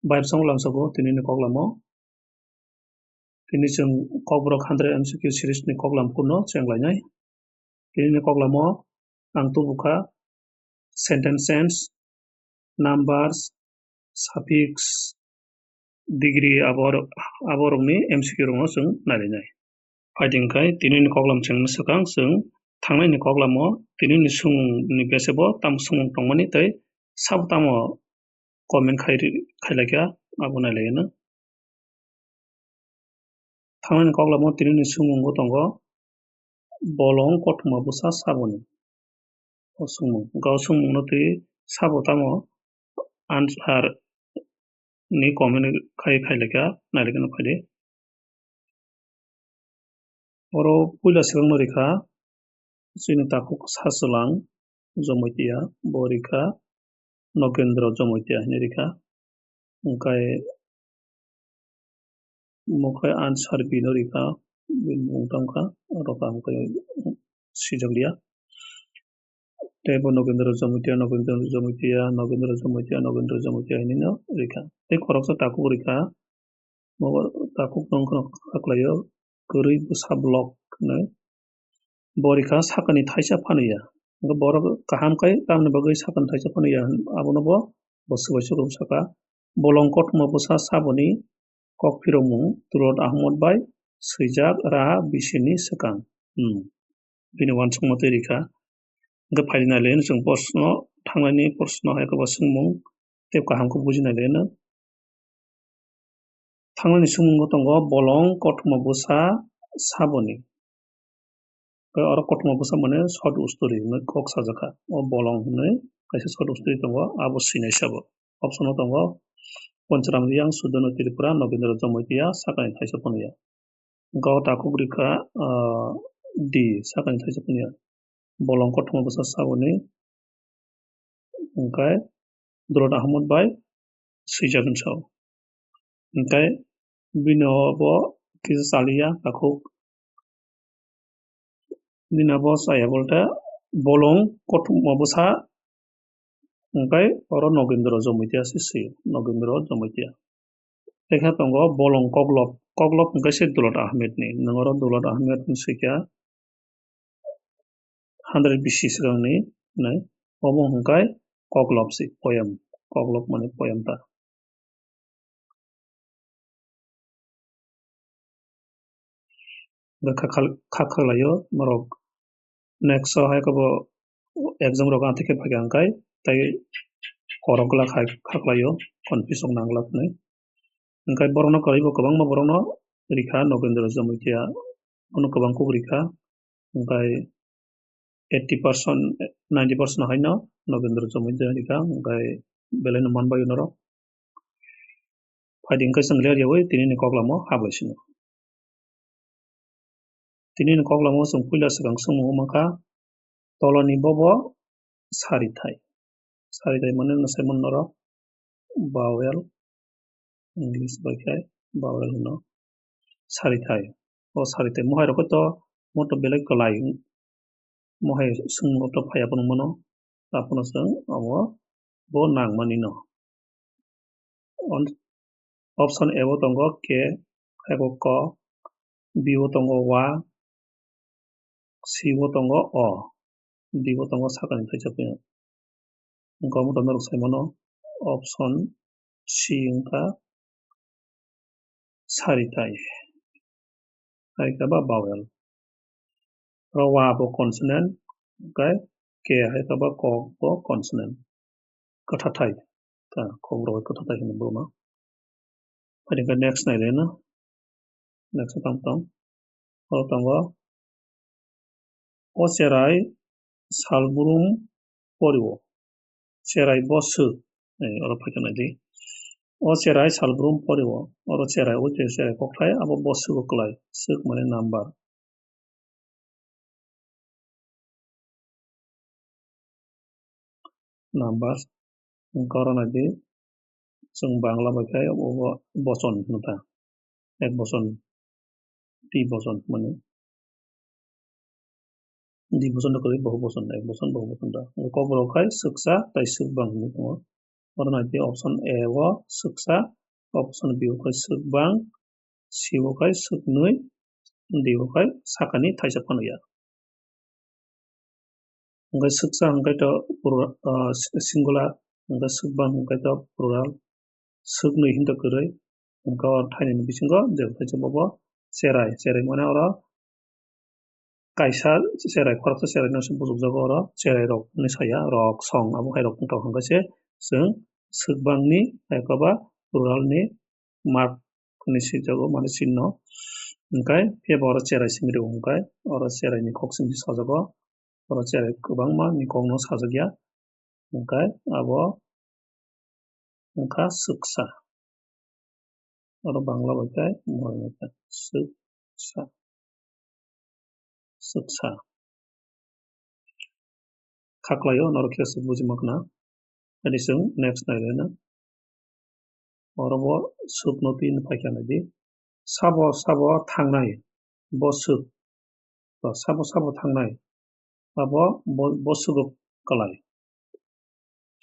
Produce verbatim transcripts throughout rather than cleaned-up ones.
Bai bwskango lamsao tini ni kok lamo. Tini chwng Kokborok hundred M C Q series ni kok lam kuno chenglainai. Tini ni kok lamo ang tubu kha sentence, numbers, suffix, degree abo, abo rokni M C Q rokno chwng nailainai. Phaidi hwnkhe tini ni kok lam chengna swkang chwng thangnai ni kok lamo tini ni swngmung ni bese bo tamo swngmung tongmani tei sabo tamo comment khai ri-, khai laikha abo nailaino. Thangnai ni kok lamo tini ni swngmung bo tongo bolong kothoma bwsa saboni. O swngmung. Hwnkhe o swngmungno twi sabo tamo answer ni comment khai, khai laikha, nailaikhe no phaidi. Oro puila swkangno rikha, chini takhuk Sachwlang Jomoitia, bo rikha Nogendra Jomoitia hinwi rikha. Hwnkhe Omo khe answer B no rikha, bini mung tangkha, oro kaham khe swijak liya. Tei bo Nogendra Jomoitia, Nogendra Jomoitia, Nogendra Jomoitia, Nogendra Jomoitia hinwi no rikha. Tei khoroksa takhuk rikha, bo takhuk no wngkhano kha khlaio, kwrwi bwsa block hinwi. Bo rikha sakani thaisa phano ya. Hwnkhe borok kaham khe tamni bagwi sakani thaisa phano ya, abono bo, bo swbai swkang saka. Bolong kothoma bwsa saboni kok phirokmung Dulot Ahmad bai swijak ra bisini swkang. Hmm. Bini uansukma twi rikha. Hwnkhe phaidi nai le chwng proshno, thangnaini proshno hai khe bo swngmung tei kaham khe buji nai le no. Thangnani swngmungo tongo bolong kothoma bwsa saboni. Tei oro kothoma bwsa mane short story hinwi kok sajakha. O bolong hinwi kaisa short story tongo, abo swinai sabo. Option o tongo Poncharam Riyang, Sudanu Tripura, Nogendra Jomoitia, sakani thaisa phano ya. Hwnkhe o takhuk rikha, ah, D, sakani thaisa phano ya. Bolong kothoma bwsa saboni hwnkhe Dulot Ahmad bai swijak hinwi sao. Hwnkhe bini o bo kisa chaliya takhuk. Bini bo chaya bolte bolong kothoma bwsa hwnkhe oro Nogendra Jomoitia se swi, Nogendra Jomoitia. Tei khe tongo bolong koklop, koklop hwnkhe se Dulot Ahmed ni. Nwng oro Dulot Ahmed ni swikha hundred B C swkangni hinwi. Obo hwnkhe koklop se poem, koklop mane poem ta. Hwnkhe kha khal-, kha khlaio norok. Next o hai khe bo exam rok athai khe phaikha hwnkhe tei korok glak hai kha khlaio, confuse wng nang glak hinwi. Hwnkhe borokno kwrwi bo kwbangma borokno rikha Nogendra Jomoitia, bono kwbang kuk rikha. Hwnkhe eighty percent, ninety percent haino Nogendra Jomoitia rikha, hwnkhe belaino manbaio norok. Phaidi hwnkhe chwng ler yaui tini ni koklamo hablai sino. Tini ni koklamo chwng puila swkang swngmung wngkha, toloni bobo sarithai. Sarithai mane no sai mano norok vowel, English bai khe vowel hino. Sarithai. O sarithai mohai rok to moto belai kwlai. Mohai swngmung to phaiya phano mano. Aphano chwng abo bo nangmani no. On-, option A o tongo K, hai bo ko, B o tongo wa, C o tongo o, D o tongo sakani thaisa phano. Hwnkhe omo to norok sai mano option C wngkha sarithai. Hai khe ba vowel. Oro wa bo consonant, hwnkhe K hai khe ba ko bo consonant. Kwthathai. Ta, kok rok kwthathai hino bono. Phaidi khe next nai le no. Next o tamo tong. Oro tongo. O cherai salbrum porio. Cherai bo swk. Eh, oro phaikha nai di. O cherai salbrum porio. Oro cherai, o che-, cherai kokthai, abo bo swk o kwlai. Swk mane number. Numbers. Hwnkhe oro nai di, chwng Bangla bai khe obo boson hino ta. Ek boson, di boson, mane di boson no kwrwi, bohu boson, ek boson, bohu boson ta. Hwnkhe kokborok khai swksa tei swkbang hinwi tongo. Oro nai di option A o swksa, option B o khai swkbang, C o khai swknwi, D o khai sakani thaisa phano ya. Hwnkhe swksa hwnkhe to plural, ah, si-, singular, hwnkhe swkbang hwnkhe to plural, swknwi hinto kwrwi, hwnkhe o thainani bisingo jebo thaisa bobo cherai, cherai mane oro kaisa cherai, khoroksa cherai no se bujukjago oro, cherai rok hinwi saya, rok, song, abo hai rok wngtong hwnkhe se chwng swkbangni, hai koba plural ni mark hinwi swijago, mane chinno. Hwnkhe phiya bo oro cherai simi rwo hwnkhe, oro cherai ni kok simi sajago, oro cherai kwbangma ni kok no sajak ya, hwnkhe abo wngkha swksa. Oro Bangla bai khe mohor wngkha swksa. Swksa. Khaklaio norok khe swk buji ma khna. Ani chwng next nai le na. Oro bo swk no tin paikha nai di. Sabo sabo thangnai bo swk. Sabo sabo thangnai. Abo bo, bo swk kwlai.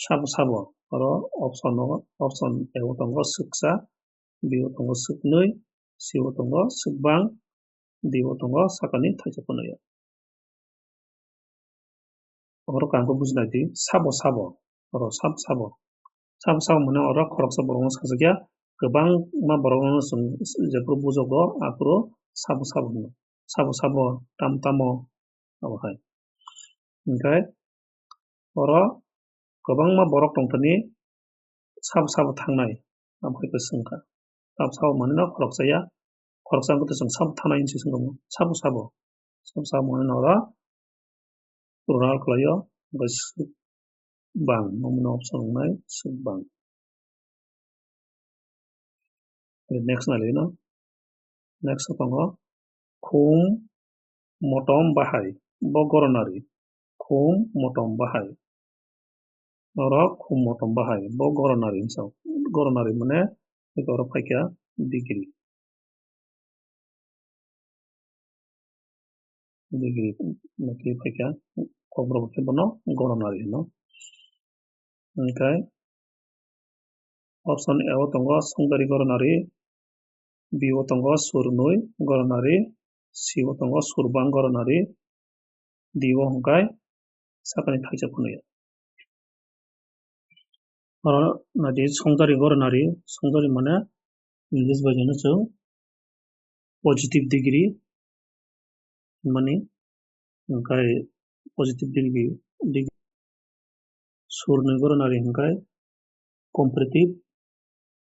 Sabo sabo. Oro option o, option A o tongo swksa, B o tongo swknwi, C o tongo swkbang, D o tongo sakani thaisa phano ya. Oro kangkhe bujinai di, sabo sabo, oro sabo sabo. Sabo sabo mane oro khoroksa borokno sajak ya, kwbangma borokno chwng jephuru bujogo aphuru sabo sabo hino. Sabo sabo, tamo tamo, abo hai. Hwnkhe oro kwbangma borok tongthani sabo sabo thangnai, abo hai khe swngkha. Sabo sabo manwi no khoroksa ya, khoroksa wngkhe to chwng sabo thangnai hinwi se swngkha, sabo sabo. Sabo sabo manwi no oro plural khlaio, hwnkhe swkbang, omono option wngnai, swkbang. Next nai lino. Next o tongo khum motom bahai, bo goronari. Khum motom bahai. Oro khum motom bahai, bo goronari hinsa. Goronari mane oro phaikha degree. Degree nokhe phaikha, kokborok khe bono goronari hino. Hwnkhe option A o tongo songdari goronari, B o tongo surnwi goronari, C o tongo surbang goronari, D o hwnkhe sakani thaisa phano ya. Oro nadi songdari goronari, songdari mane English bai jano chwng positive degree hinmani, hwnkhe positive degree, degree. Surnwi goronari hwnkhe comparative,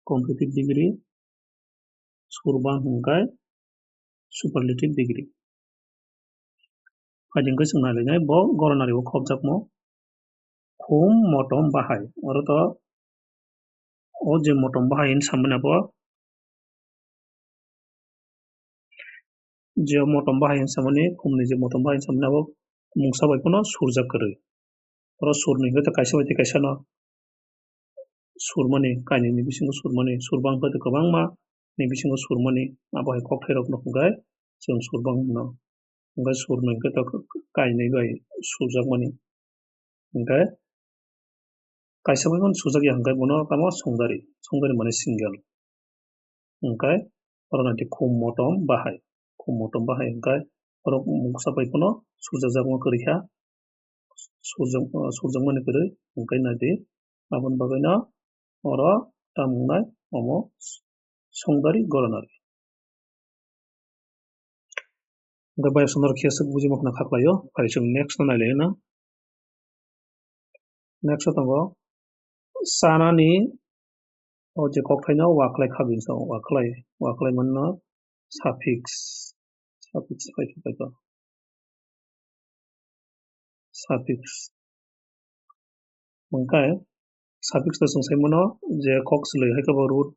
comparative degree, surbang hwnkhe superlative degree. Phaidi hwnkhe chwng nai lainai bo goronari o khopjakmo khum motom bahai. Oro to o je motom bahai hinwi samani abo, je motom bahai hinwi samani, khumni je motom bahai hinwi samani abo mungsa bai phano surjak kwrwi. Oro surnwi hwnkhe to kaisa bai tei kaisa no surmani, kainwi ni bisingo surmani, surbang hwnkhe to kwbangma ni bisingo surmani, abo hai kokthairokno hwnkhe chwng surbang hwno. Hwnkhe surnwi hwnkhe to kainwi bai surjakmani. Hwnkhe kaisa bai phano sujak ya hwnkhe bono tamo songdari, songdari mane single. Hwnkhe oro naidi khum motom bahai, khum motom bahai hwnkhe oro mungsa bai phano surjakjakma kwrwi kha, surjak-, surjakmani kwrwi hwnkhe naidi aboni bagwino oro tamo wngnai omo songdari goronari. Hwnkhe bai sonor khe swk buji ma khna kha khlaio, phai chwng next no nai lai na. Next o tongo chanani o je kokthaino wa khlai kha bini sa wa khlai, wa khlai manno suffix, suffix phai kha phai kha. Suffix. Hwnkhe suffix to chwng sai mano je kok swlwi hai khe bo root,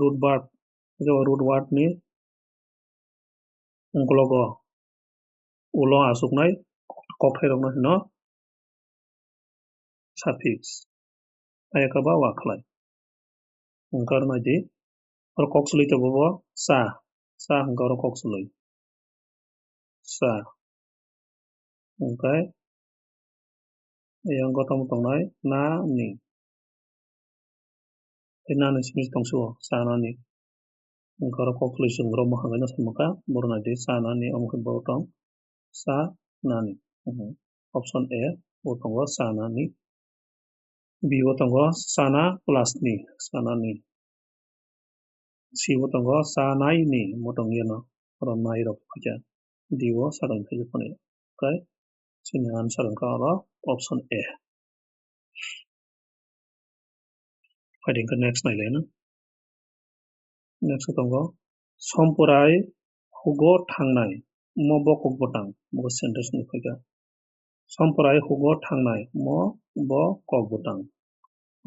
root word, hai khe bo root word ni ukologo ulo achuknai kokthairokno hino suffix. Hai khe ba wa khlai. Hwnkhe aro nai di. Oro kok swlwi tongo bo cha. Cha hwnkhe oro kok swlwi. Cha. Hwnkhe yang kotor tongnai na ni. Tei nani simi tongsi o, chanani. Wngkha oro kok kwlwi chwng oro mwkhang kaino saimaka, borok nai di chanani, omo khe borok tong chanani. Mhm. Option A, bo tongo chanani. B o tongo chana plus ni, chanani. C o tongo chanai ni, mo tong yeno, oro nai rok phaikha. D o sakani phaikha phano. Oke, chini answer wngkha oro option A. Phaidi wngkha next nai laina. Next o tongo, Sompurai hugo thangnai, mo bo kok bwtang, bo sentence ni phaikha. Sompurai hugo thangnai, mo bo kok bwtang.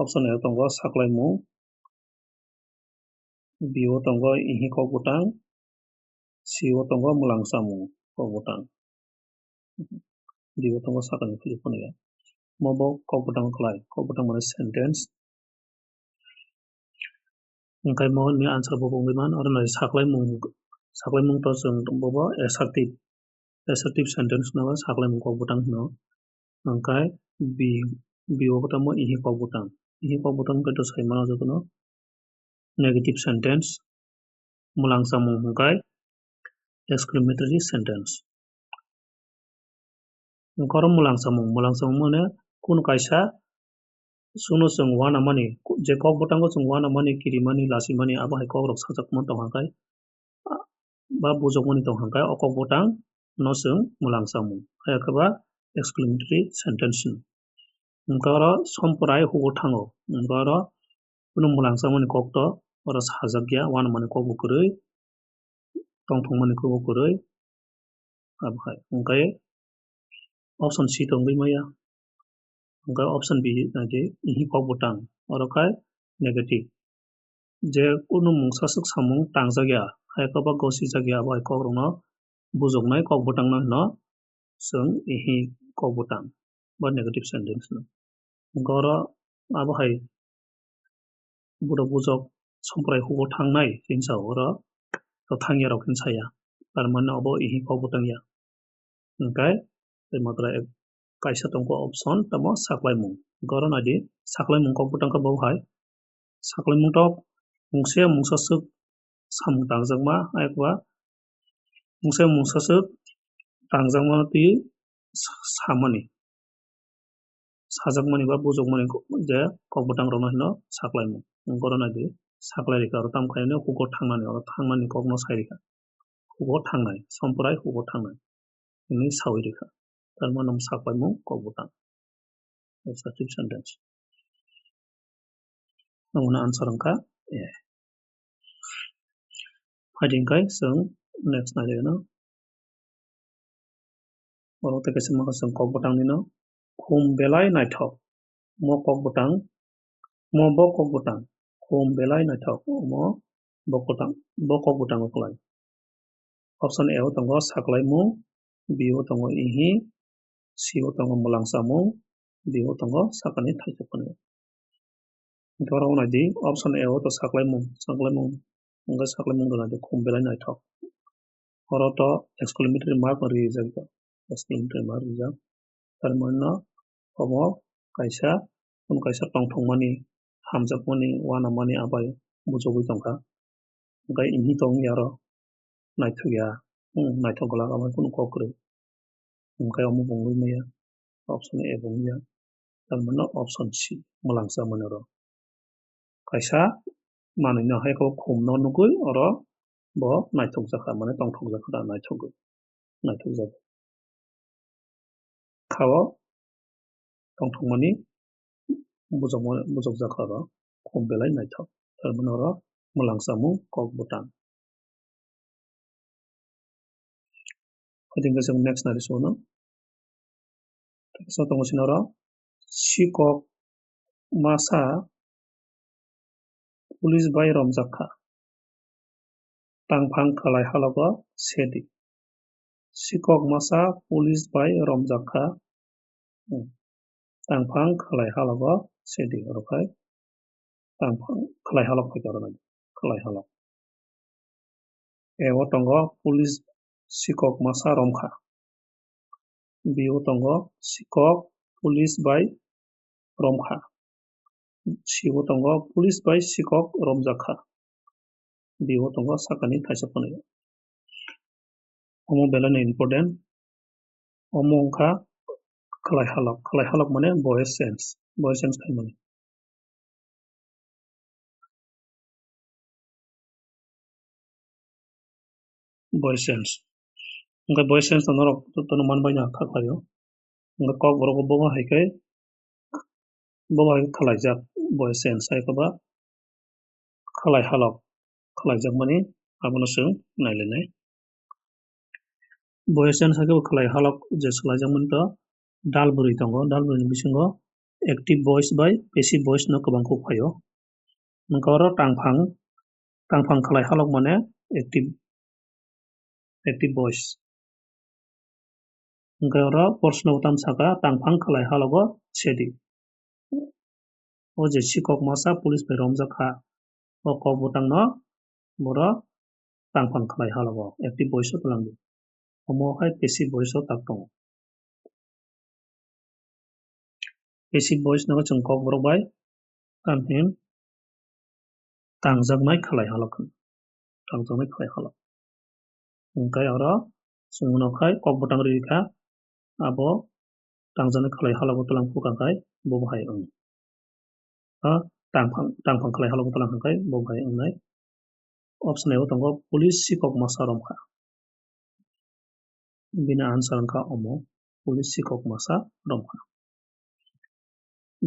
Option A o tongo saklaimung, B o tongo ihi kok bwtang, C o tongo mwlang chamung kok bwtang. D o tongo sakani philip phano ya. Mo bo kok bwtang khlai, kok bwtang mane sentence. Hwnkhe mo ni answer bo wngwi man, oro nai saklaimung, saklaimung to chwng bobo assertive, assertive sentence no saklaimung kok bwtang hino. Hwnkhe B, B o khe tamo ihi kok bwtang, ihi kok bwtang khe to sai mano jotono negative sentence, mwlang chamung hwnkhe exclamatory sentence. Hwnkhe oro mwlang chamung, mwlang chamung mane kunu kaisa suno chwng uanamani, je kok bwtango chwng uanamani, kirimani, lachimani, abo hai kokrok sajakma tongkha khe, ba bujokmani tongkha khe, o kok bwtang no chwng mwlang chamung, hai khe ba exclamatory sentence hino. Hwnkhe oro Sompurai hugo thango, hwnkhe oro kunu mwlang chamani kok to oro sajak ya, uanamani kok bo kwrwi, tongthokmani kok bo kwrwi, abo hai. Hwnkhe option C tongwi maya. Hwnkhe option B nai di, ihi kok bwtang, oro khai negative. Je kunu mungsa swk samung tangjak ya, hai khe ba gosijak ya, abo hai kokrokno bujoknai kok bwtangno hino chwng ihi kok bwtang ba negative sentence no. Hwnkhe oro abo hai borok bujok Sompurai hugo thangnai hinsa oro to thangya rok hinsa ya. Tar mane obo ihi kok bwtang ya. Hwnkhe tei matra ek kaisa tongkha option tamo saklaimung. Hwnkhe oro nai di saklaimung kok bwtang khe bo hai. Saklaimung to mungsa mungsa swk samung tangjakma, ayakba mungsa mungsa swk tangjakma twi sa-, samani, sajakmani ba bujokmani je kok bwtang rokno hino saklaimung. Hwnkhe oro nai di, saklai rikha, oro tamo khaino hugo thangnani, oro thangnani kokno sai rikha. Hugo thangnai, Sompurai hugo thangnai hinwi saui rikha. Tar mane saklaimung kok bwtang. Assertive sentence. Omono answer wngkha A. Phaidi hwnkhe chwng next nai rwgwino. Oro tei kaisa mokol chwng kok bwtang nino. Khum belai naithok. Mo kok bwtang, mo bo kok bwtang. Khum belai naithok. Mo bo kwtang, bo kok bwtango kwlai. Option A o tongo saklaimung, B o tongo ihi, C o tongo mwlang chamung, D o tongo sakani thaithok phano. Hwnkhe oro nai di, option A o to saklaimung, saklaimung, hwnkhe saklaimung rwna di khum belai naithok. Oro to exclamatory mark no rijak, exclamatory mark rijak. Tar mane no omo kaisa, kunu kaisa tongthokmani, hamjakmani, uanamani abai bujogwi tongkha. Hwnkhe ihi tong ya oro naithok ya, hmm, naithok glak abo kunu kok kwrwi. Hwnkhe omo bo wngwi maya, option A bo wngya. Tar mane option C, mwlang chamani oro. Kaisa manwi no hai khe khum no nugwi oro bo naithok jakha, mane tongthok jakha da, naithok, naithok jakha. Kha o tongthokmani bujokma-, bujokjak oro khum belai naithok. Tar mane oro mwlang chamung kok bwtang. Phaidi hwnkhe chwng next nai rw sio no. Teisa tongo sini oro sikok masa police bai romjak kha. Tangphang khlai halogo sedi. Sikok masa police bai romjak kha. Hmm. Tangphang khlai halogo sedi oro khai. Tangphang khlai halok khai oro nai. Khlai halok. A o tongo police sikok masa romkha. B o tongo sikok police bai romkha. C o tongo police bai sikok romjak kha. D o tongo sakani thaisa phano. Omo belai no important. Omo wngkha khlai halok. Khlai halok mane voice change. Voice change khaimani. Voice change. Hwnkhe voice change no norok jotono manbai no kha khlaio. Hwnkhe kokborok bo bo hai khe, bo bo hai khe khlaijak voice change hai khe ba khlai halok khlaijakmani abono chwng nailainai. Voice change hai khe bo khlai halok je swlaijakmani to dal bwrwi tongo, dal bwrwini bisingo active voice bai passive voice no kwbang kuk phaio. Hwnkhe oro tangphang, tangphang khlai halok mane active, active voice. Hwnkhe oro proshno bo tamo saka, tangphang khlai halogo sedi. O je sikok masa police bai romjak kha, o kok bwtangno borok tangphang khlai halogo active voice o twlang di. Omo hai passive voice o tak tongo. Passive voice no chwng kokborok bai tamhin tangjaknai khlai halok hwn. Tangjaknai khlai halok. Hwnkhe oro chwng uano khai kok bwtang rwi kha, abo tangjaknai khlai halok o twlang phukha khai bo bo hai wng. A tangphang, tangphang khlai halok o twlang khai bo bo hai wngnai. Option A o tongo police sikok masa romkha. Bini answer wngkha omo, police sikok masa romkha.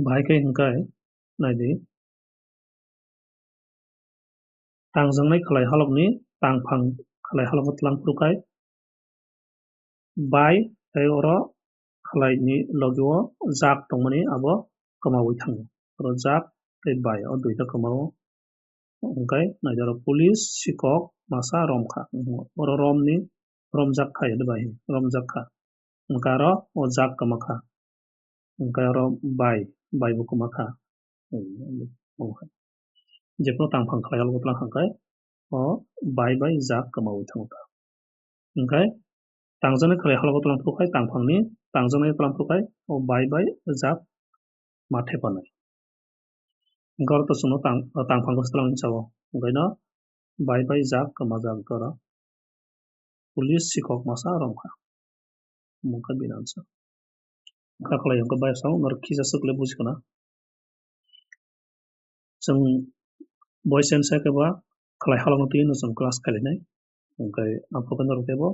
Bahai khe hwnkhe naidi, tangjaknai khlai halokni tangphang khlai halogo twlang phuru khai bai tei oro khlaini logi o jak tongmani abo kwmaui thango. Oro jak tei bai o duita kwmao. Hwnkhe naidi oro police sikok masa romkha. Oro romni romjak kha, ede bai romjak kha. Hwnkhe aro o jak kwma kha. Hwnkhe aro bai, bai bo kwma kha. Jephuru tangphang khlai halogo twlang hwnkhe o bai bai jak kwmaui thango ta. Hwnkhe tangjaknai khlai halogo twlang phuru khai tangphangni, tangjaknai twlang phuru khai o bai bai jak ma thepanai. Hwnkhe oro to chwngno tang, tangphang khe swtwlang hinwi sao. Hwnkhe no bai bai jak kwma jak hwnkhe oro police sikok masa romkha. Omo wngkha bini answer. Wngkha khlai hwnkhe bai sao norok khisa swk le buji khna. Chwng voice change sai khe ba khlai halokno twi no chwng class khailainai. Hwnkhe aphuru khe norok teibo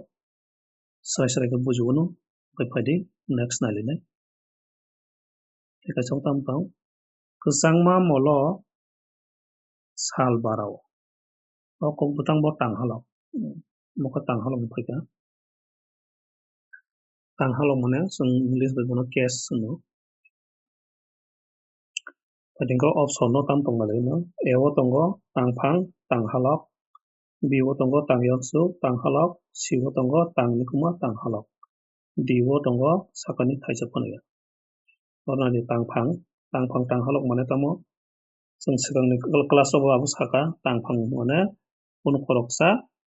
swrai swrai khe bujigo no. Hwnkhe phaidi next nailainai. Tei kaisa tamo tong kwchangma molo sal barao. O kok bwtang bo tang halok. Omo khe tang halok wng phaikha. Tang halok mane chwng English bai bono case hwno. Tei hwnkhe option no tamo tong nai no. A o tongo tangphang, tang halok. B o tongo tang yaksu, tang halok. C o tongo tang nikuma, tang halok. D o tongo sakani thaisa phano ya. Oro naidi tangphang, tangphang tang halok mane tamo? Chwng swkangni class o bo abo saka, tangphang mane kunu khoroksa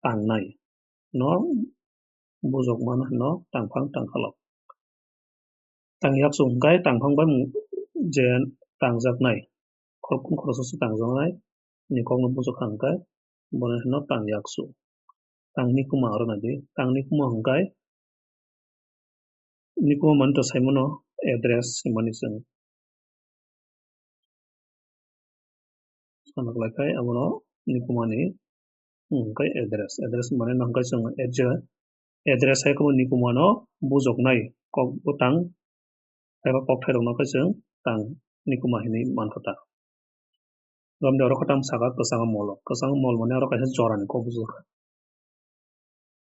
tangnai no bujok mano hino tangphang tang halok. Tang yaksu hwnkhe tangphang bai je tangjaknai, khoroksa khoroksa se tangjaknai ni kokno bujok kha hwnkhe bono hino tang yaksu. Tang nikuma oro naidi, tang nikuma hwnkhe nikuma mani to saimano address hwnmani chwng sana kwlai khai abono nikumani hwnkhe address. Address mane nangkhe chwng address, address hai kheno nikumano bujoknai kok bwtang eba kokthairokno khe chwng tang nikuma hinwi mankha ta. Romde oro khe tamo saka kwchangma mol. Kwchangma mol mane oro kaisa jorani kok bujokha.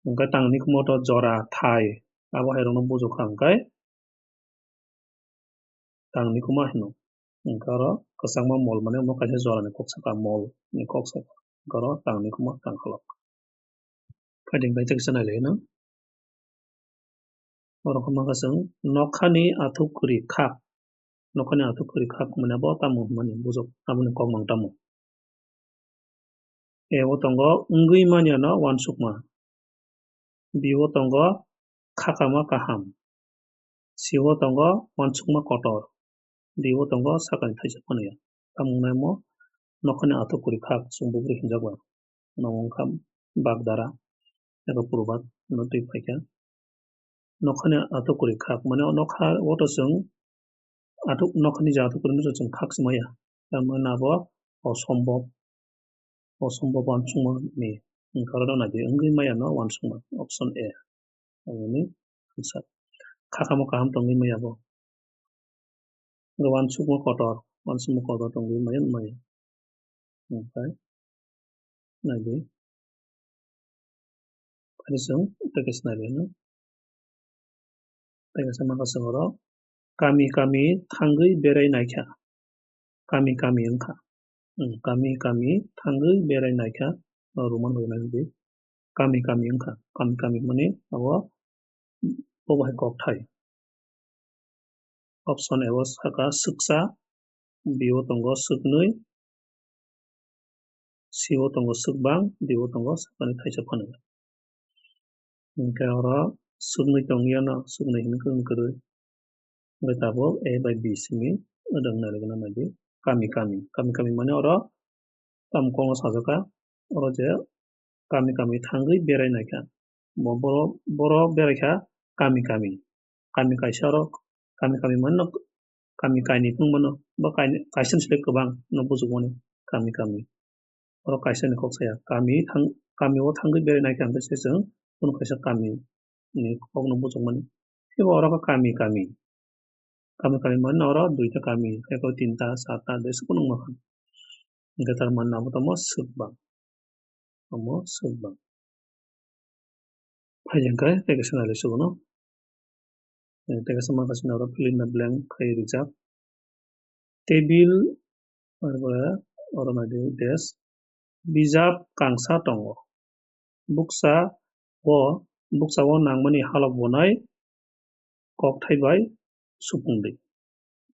Hwnkhe tang nikuma to jora thai abo hairokno bujokha hwnkhe tang nikuma hino. Hwnkhe oro kwchangma mol mane omo kaisa jorani kok saka, mol ni kok saka. Hwnkhe oro tang nikuma tang halok. Phaidi hwnkhe tei kisa nailaino. Oro khe mankha chwng nokhani athuk kwrwi khak. Nokhani athuk kwrwi khak hwnmani abo tamo hwnmani bujok aboni kokmang tamo? A o tongo wngwi manyano uansukma. B o tongo khakama kaham. C o tongo uansukma kotor. D o tongo sakani thaisa phano ya. Tamo wngnai omo nokhani atok kwrwi khak chwng bubrwi hinjak bai. Omo wngkha bagdara eba purbat no twi phaikha. Nokhani atok kwrwi khak mane o nokha o to chwng atok nokhani je atok kwrwi no chwng khak se maya. Tamni abo osombhob, osombhob uansukmani hwnkhe oro naidi wngwi maya no uansukma, option A. Aboni answer. Kha kamo kaham tongwi maya bo. Hwnkhe uansukma kotor, uansukma kotor tongwi maya, maya. Hwnkhe naidi. Ani chwng tei kaisa naidi no. Tei kaisa mangkha chwng oro kami kami thangwi berai naikha. Kami kami wngkha. Hmm, kami kami thangwi berai naikha. O Roman bai naidi. Kami kami wngkha. Kami kami mani abo bo bahai kokthai. Option A o sakha swksa, B o tongo swknwi, C o tongo swkbang, D o tongo sakani thaisa phano. Hwnkhe oro swknwi tongya no, swknwi hinwi kwrwi kwrwi. Hwnkhe tabuk A bai B simi wdang nai rwgwna naidi. Kami kami, kami kami mane oro tamo kokno sajagkha, oro je kami kami thangwi berai naikha. Bo-, boro, boro beraikha kami kami. Kami kaisa oro, kami kami mane no kami kainwi phung mano, bo kainwi, kaisa ni slai kwbang no bujukmani kami kami. Oro kaisa ni kok saya, kami thang, kami o thangwi berai naikha hwnkhe se chwng kunu kaisa kami ni kokno bujukmani. Phibo oro kha kami kami. Kami kami mane oro duita kami, haikhe tinta, charta, de se kunu wngma kha. Hwnkhe tar mane abo tamo swkbang. Omo swkbang. Phai hwnkhe tei kaisa nailai sugo no. Eh, tei kaisa mangkha sini oro fill in the blank khai rijak. Table, arpore oro naidi dash. Bijap kangsa tongo. Buksa o, buksa o nangmani halok bonai kokthai bai supung di.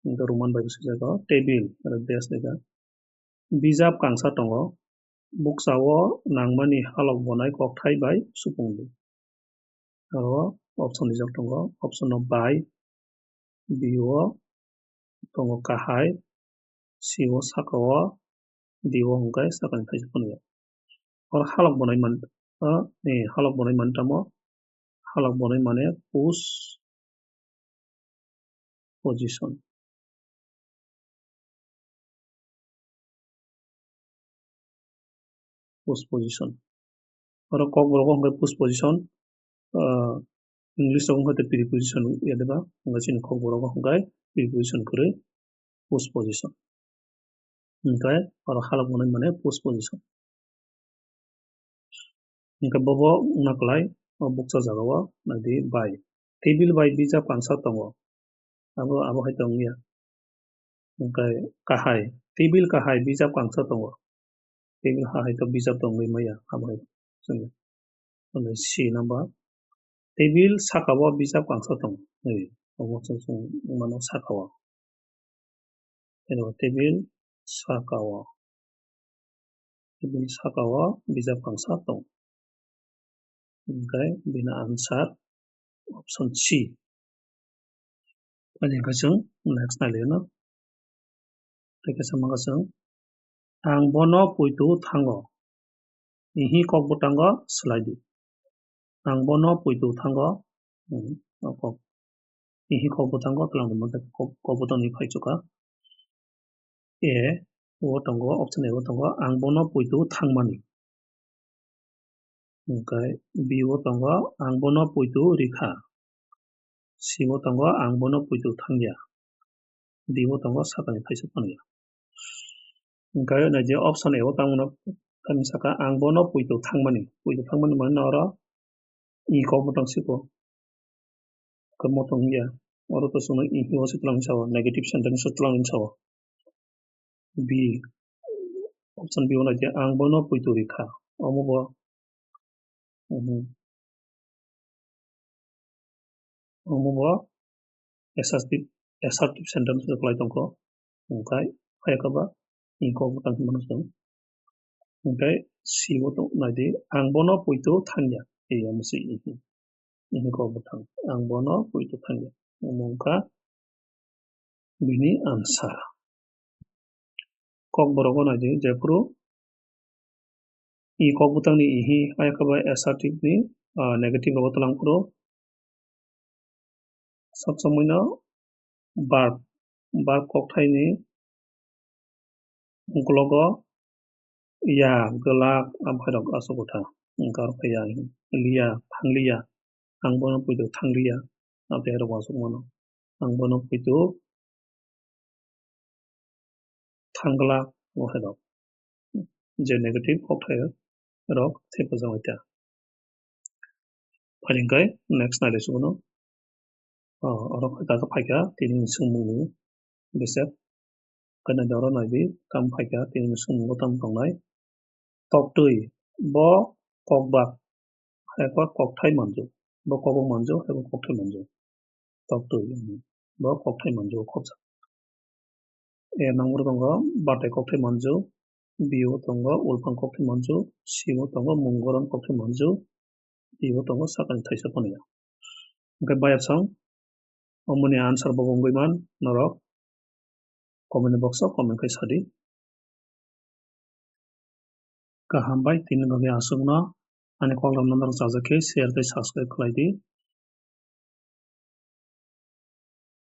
Hwnkhe Roman bai bo swijak o table, aro dash rijak. Bijap kangsa tongo. Buksa o nangmani halok bonai kokthai bai supung di. Aro option rijak tongo. Option no bai, B o tongo kahai, C o saka o, D o hwnkhe sakani thaisa phano ya. Oro halok bonai man, o, ni halok bonai man tamo, halok bonai mane push position. Push position. Oro kokborok o hwnkhe push position, ah, English rogo hwnkhe preposition ya deba, hwnkhe chini kokborok o hwnkhe preposition kwrwi push position. Hwnkhe oro halok bonai mane push position. Hwnkhe bobo wngna kwlai o bukcha jagao naidi bai. Table bai bijap kangsa tongo. Abo, abo hai tongya. Hwnkhe kahai, table kahai bijap kangsa tongo. Table ha hai to bijap tongwi maya, abo hai chwng. Hwnwi si number. Table saka o bijap kangsa tongo. Hwnwi omo chwng chwng mano saka o. Eno table saka o. Table saka o bijap kangsa tongo. Hwnkhe bini answer option C. Ani hwnkhe chwng next nai liya no. Tei kaisa mangkha chwng, ang bono poito thango. Ihi kok bwtango swlai di. Ang bono poito thango. Hmm, o kok. Ihi kok bwtango twlang di, kok, kok bwtangni phai chukha. A o tongo, option A o tongo, ang bono poito thangmani. Hwnkhe B o tongo, ang bono poito rikha. C o tongo, ang bono poito thangya. D o tongo, sakani thaisa phano ya. Hwnkhe naidi option A o tamo no, tamo saka, ang bono poito thangmani. Poito thangmani mane no oro i kok bwtang siko. Khe motom wngya. Oro to chwngno i o se twlang sao, negative sentence se twlang sao. B, option B o naidi, ang bono poito rikha. Omo bo, mhm. Omo bo assertive, assertive sentence rok lai tongkho. Hwnkhe, phai kha ba, i kok bwtang hwnmano chwng. Hwnkhe, C o tong naidi, ang bono poito thangya. Ei, omo se ihi. Ihi kok bwthang. Ang bono poito thangya. Omo wngkha bini answer. Kokborok o nai di, jephuru i kok bwtang ni i hi, ayakhe bai assertive ni, ah, negative rogo twlang phuru sab somoi no verb, verb kokthai ni ukologo ya, glak, amhairok aswk wngkha. Wngkha arokhe ya, liya, thangliya. Ang bono poito thangliya. Amtwi hairok uansuk mano. Ang bono poito thanglak, amhairok. Je negative kokthai rok thepajak bai ta. Phailingkhai next nailai suguno. Oh, oro khe kaka phaikha tini ni swngmung ni besep. Khe nai oro nai di, tamo phaikha tini ni swngmung o tamo tongnai. Toktwi, bo kokbak, hai khe kokthai manjak. Bo kokbak manjak, hai khe kokthai manjak. Toktwi, bo kokthai manjak, khopsa. A number tongo, batai kokthai manjak. B o tongo, ulphang kokthai manjak. C o tongo, mung goron kokthai manjak. D o tongo, sakani thaisa phano ya. Hwnkhe bayapsong, omoni answer bo wngwi man norok comment box o comment khai sadi. Kaham bai tini bagwi aswkno ani koklam no norok chajak khe share tei subscribe khlai di.